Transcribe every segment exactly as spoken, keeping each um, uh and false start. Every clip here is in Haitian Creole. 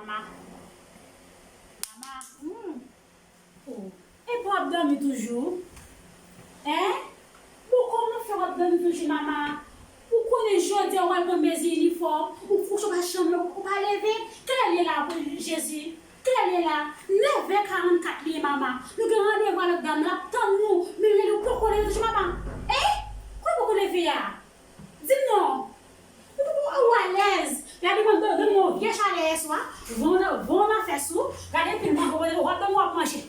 Mama. Mama. Hmm. Oh. Epi w ap dòmi toujou? Hein? Bon, kòman fè w ap dòmi toujou, mama? Ou konnen jodi a w al pran mezi inifòm, ou kouche w pa janm, ou pa leve. Kilè l ye la, Jezi? Kilè l ye la? Nèf è karannkat li ye, mama. Nou gen randevou avèk dam nan, l ap tann nou. Men li poko leve toujou, mama. Hein? Kòman poko leve a? Di m non. Ou, ou, ou alèz. Gade mwen, ban, ban mwen yon vye chalè yèswa. Van nan, van nan fès ou. Gade pil manje, w ap ban mwen, w ap manje.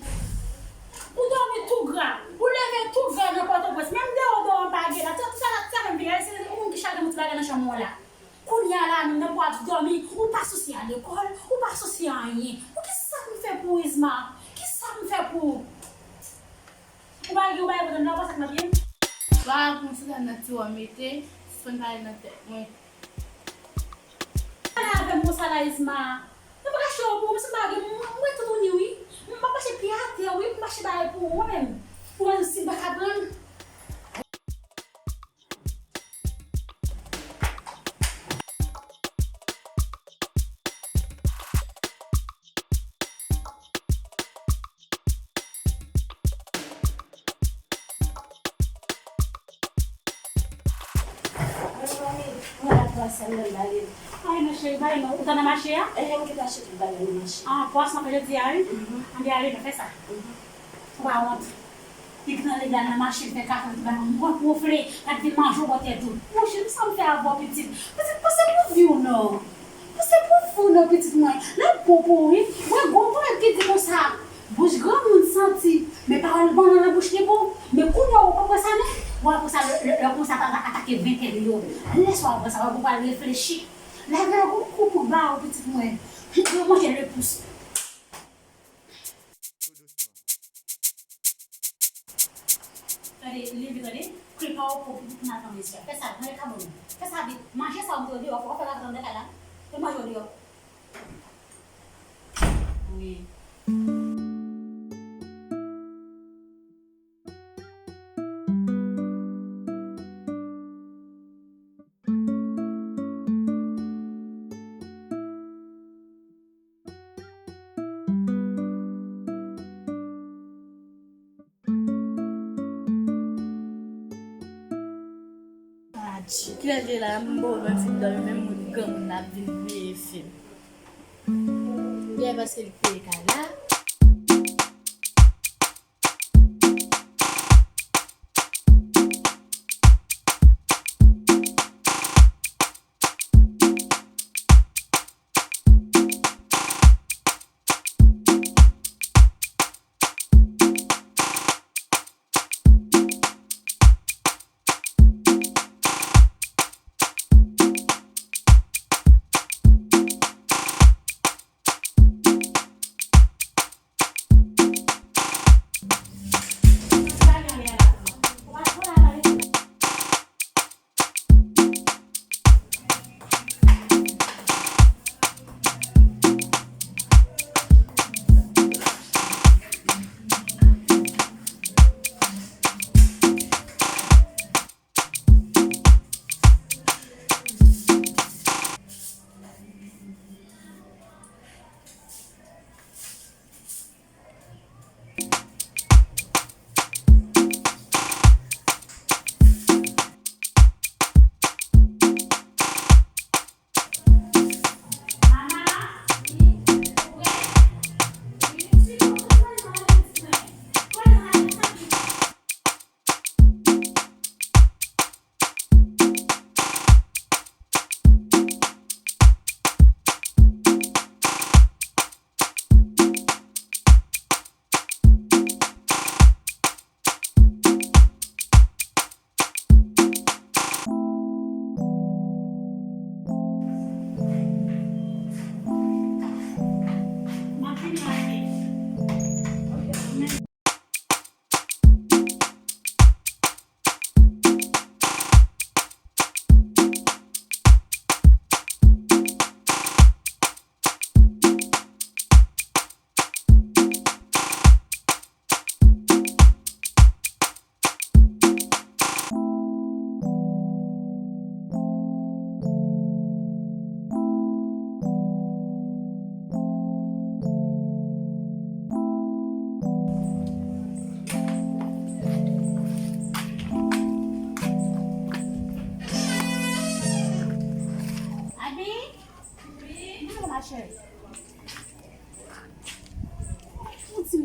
Ou dòmi tou gra. Ou leve tou gra nan Pòtoprens. Menm deyò dòmi pa gen la. Tout sa, sa menm vin, se ou menm ki chak moun ti bagay nan chanm ou la. Kounye a la, menm nan pou ap dòmi, ou pa sou si al lekòl, ou pa sou si anyen. Ou kisa pou m fè pou ou, Isma? Kisa pou m fè pou ou? Ou pa gen, ou pa gen pwoblèm nan, ou pa sa k nan pye m? Ba pou m sou nan ti wè mete, sispann pale nan tèt mwen. Pale avè m konsa la, Isma. Mwen pa ka chire w pou ou, m sanble gen, mwen, mwen toutouni wi. M pa mache pye atè wi, m mache bagay pou ou, mwen menm. Pou mwen si m pa ka pran l. Mwen la twa sèl nan bale. Ay non cheri, bay non. Ou ta nan mache a? Ehe, m gentan achte tout bagay nan mache. Ah, pwason fè jodi a wi? Mhm. Ann ale, nou fè sa. Mhm. Ou pa wont. Li gentan leve al nan mache, li fè kafe, li bay mwen mwen wonfle, gad vin manje w bò tèt ou. Monchè, sa m fè avè w pitit? Pitit, panse pou vi w non. Panse pou vi w non, pitit mwen. L ap bon pou ou wi. Mwen gon pwovèb ki di konsa, bouch granmoun santi, men pawòl bannann nan bouch li bon. Men kounye a ou pa kwè sa non. W ap wè sa lè, lè, lè konsa pa atake ventèn yo. Lè sa w ap wè sa, w ap pral reflechi. Lave yon kou, kou pou ba ou, pitit mwen. Manje le pous. Tande, leve, tande. Kle pa w pou pitit mwen ap nan mezi a. Fè sa, manje kabon. Fè sa vit. Manje sa ou mete deyò, fò w fè lavi nan kay la. Fè manje w deyò. Wi. Adje, kilè l ye la, m bon, menm si m dòmi, menm moun granmoun ap vin veye fim. Yè paske l kreye kay la.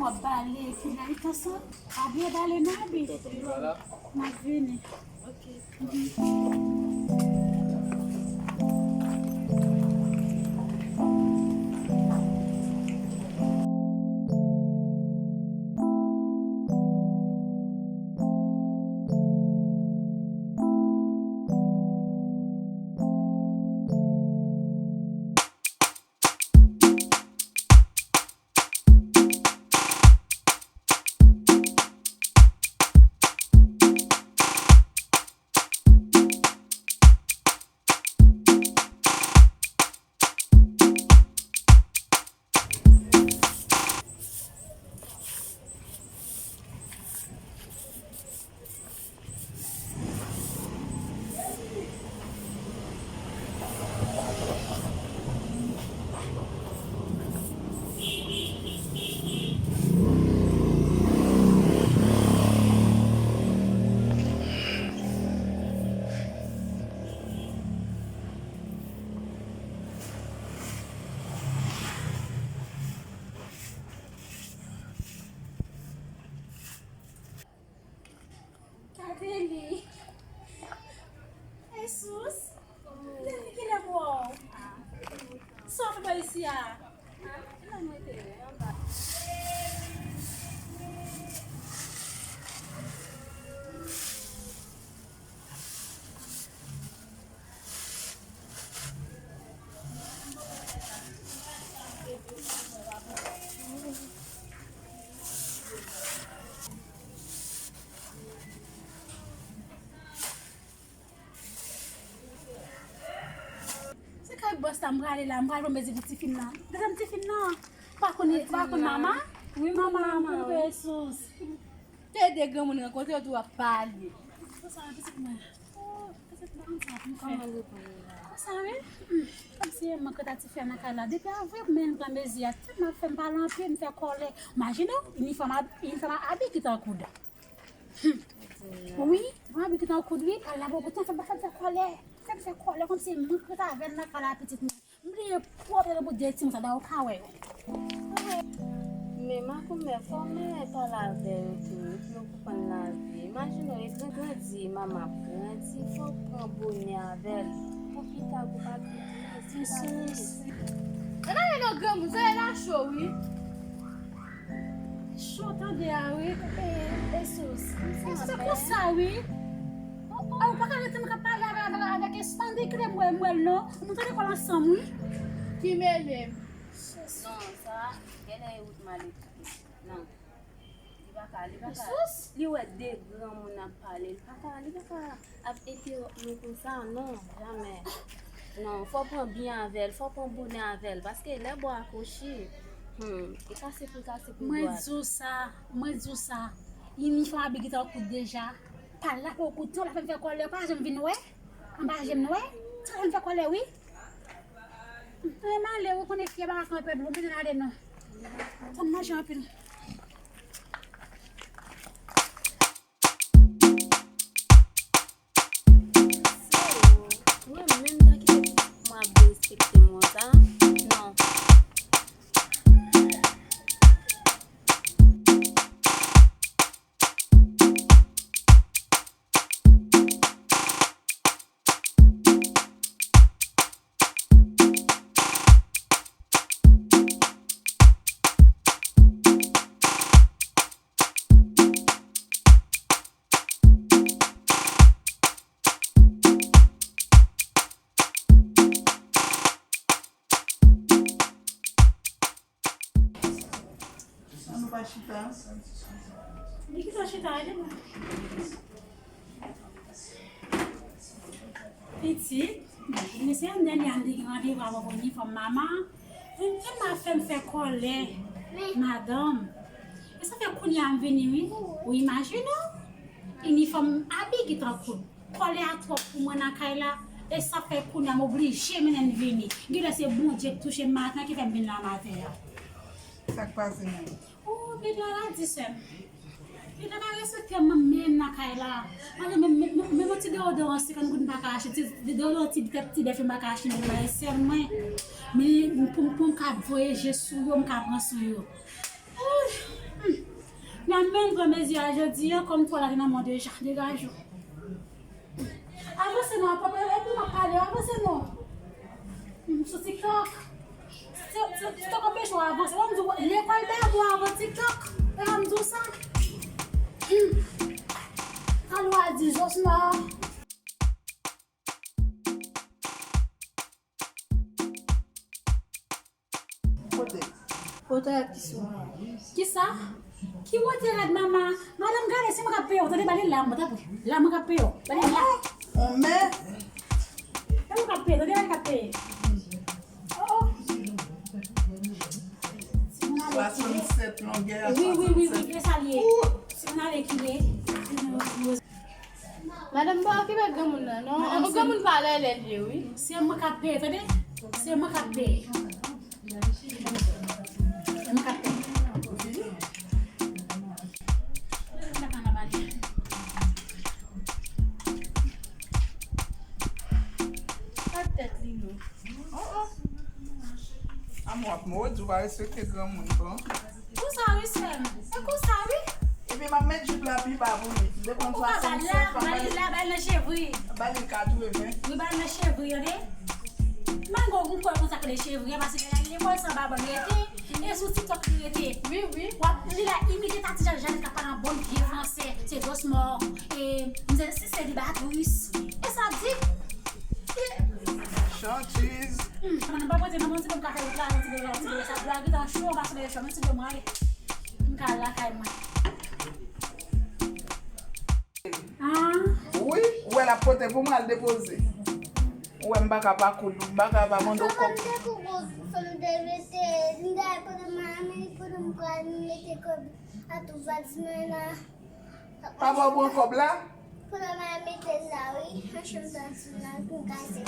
W ap bale epi la, li konsa. Pa bliye bale non, Abi. Tonton, li pa la? M ap vini. Ok. Gade li. Jesus. Depi kilè m wè w? Sa w fè pa isi a? Se kay bòs la, m prale la, m prale pou m mezi pou tifi m nan. Gade m tifi m nan. Pa konn, pa konn mama? Wi, mama, mama, wi. Jesús. Te de granmoun rankontre, yo tou ap pale. Konsa, pitit mwen. Oh, pitit mwen, konsa, konsa, wi. Hmm, kòmsi e mank ta ti fè nan kay la. Depi avril, men m pran mezi a. Tèlman ap fè m pale anpil, m fè kòlè. Imajine w, inifòm Ab-, inifòm Abi ki tankou dan. Hmm. Wi, inifòm Abi ki tankou dan, wi, pale la bokou tan, fè m fè kòlè. Fè m fè kòlè, kòmsi e mank ta avè l nan kay la, pitit mwen. M bliye pwòp yo pou de timoun sa, dayè ou ka wè yo. Men makomè, fò w men pale avè yo tou, epi yo konprann lavi. Imajine w, e gran grandi, manman ap grandi, fò w pran bonè avè l. Pou pita, pou pa pi tris, pou pa tris. E pa gen non granmoun, sa e la cho, wi. Cho tande a, wi. E, e, Jesús. E, se konsa, wi. Oh, oh, ou pa ka rete m ka pale avè, avè, avè Espandik lè m wè, m wè l non. Nou te lekòl ansanm, wi. Ki mele m? Non, sa, genlè e wout mal edike. Non. Li pa ka, li pa ka. Li wè de granmoun ap pale, li pa ka, li pa ka ap entewòp nou konsa, non, jamè. Non, fò pran byen avè l, fò pran bonè avè l, paske lè bò a kwochi, hmm, e kase pou kase pou dwat. Mwen di w sa, mwen di w sa. Inifòm Abi gentan kout deja. Pale la pou koute w, l ap fè m fè kòlè, pa janm vin wè. Anba je m, wè. Sa fè m fè kòlè, wi. Mwen m ale, ou konnen fye pa kanpe dlo, m bezwen ale non. Fò m manje anpil. Se ou, mwen menm ta kite pitit mwen ap derespekte m konsa, non. An nou pa chita. Li kite w chita, ede mwen. Pitit, mesye, anndan li an li gen randevou avè w pou inifòm manman. Vin fè m, fè m fè kòlè, madanm. E sa fè kounye a m vini, wi. Ou imajine w? Inifòm Abi gentan kout. Kòlè a twòp pou mwen nan kay la, e sa fè kounye a m oblije mennen l vini. Genlè se Bondye k touche m maten an ki fè m vin la maten an. Sa k pase menm? Oh, Bidla la di sè m. Bidla pa respekte m menm nan kay la. Mwen menm, menm, menm, menm yon ti deodoran senkant goud m pa ka achte, ti deodoran ti tèt ti bèf m pa ka achte menm la, e sè m mwen. Men pou, pou m ka voye je sou yo, m ka pran swen yo. Ouh, Amèn, pran mezi a jodi a, kòm twal la te nan mwen deja, degaje w. Avanse non, papa, epi m ap pale, avanse non. M sou TikTok. Se, se, TikTok anpeche w avanse. Wè m di w, lekòl bèbou avan TikTok. E wè m di w sa. Hmm. Alò a di Josna. Kote? Pòtayèt ki sou mwen. Kisa? Ki wote rad mama? Madanm, gade, se mwen k ap peye w, tande, ba li la, mwen, tanpri. La, mwen k ap peye w. Ba li la. On men. Se mwen k ap peye, tande, ba li k ap peye. Oh, oh. Si mwen ale kile. Swasannsèt longè a. Wi, wi, wi, wi, swasannsèt. E sa l ye. Si mwen ale kile. Madanm, pa okipe granmoun nan, non. Madanm, an granmoun pa lè lè l ye, wi. Se mwen k ap peye, tande? Se mwen k ap peye. Se mwen k ap peye. Sa tèt li, non. Oh, oh. Amou ap modi, ou pa respekte granmoun, bon. Konsa wi, sè m. Se konsa wi. Epi m ap met jip la pi ba pou li. Depann swasannsèt, pa ba li la, ba li nan chevri. Ba li katreven. Wi, ba li nan chevri, tande. Mango, ou kwè konsa k rele chevri, paske lè l al lekòl, se anba ban l rete, e sou TikTok li rete. Wi, wi. W ap, li la imite Tati Jan, Janèt k ap pale an bon vye fransè, se dosmò, e, m se, se selibatris. E sa di, Chantiz. Hmm, mwen pa pote nan ti dlo m ka fè wout la, nan ti dlo, nan ti dlo sa. Dlo a gentan cho, m pa sou dlo cho, men ti dlo mwen ale. M ka al lakay mwen. Ah. Wi, ou wè l ap pote pou mwen al depoze. Ou wè m pa ka pa koud, m pa ka pa mande w kòb. Fò m te kou kòb, fò m te mete, m te al pote mwen, men li pote m pral mete kòb a tou valiz mwen la. Papa w pran kòb la? Pou la mwen mete l la, wi. An chanm tanti la, pou kase.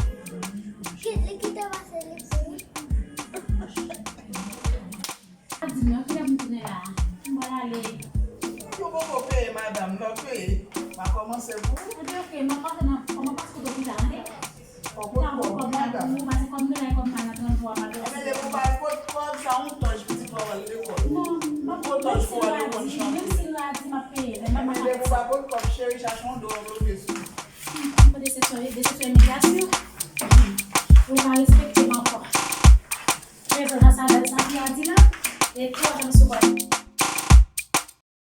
Ki, li kite pase li pou. A di m nan, kilè pou m tounen la? M pral ale. Yo poko peye, madanm, lè w peye. M a kòmanse pou ou. Ebyen, oke, m ap pase nan, kòman pase kote lopital, tande? Ou pot kòb, madanm. Ou pase kòm nou la, kòm pa nan trant twa, pa nan. Ebyen, depi ou pa pot kòb, sa yon tòj pitit ou al lekòl. Non, m pa pot tòj pou al lekòl, chanpyon. Menm si l la di m ap peye, men m pa. Ebyen, depi ou pa pot kòb, cheri, chache yon do anvlope sou. M pran desepsyon, desepsyon imilyasyon. Ou pa respekte m ankò. Prezans sa bèl sa fi a di la, e twa jan m sou kòd.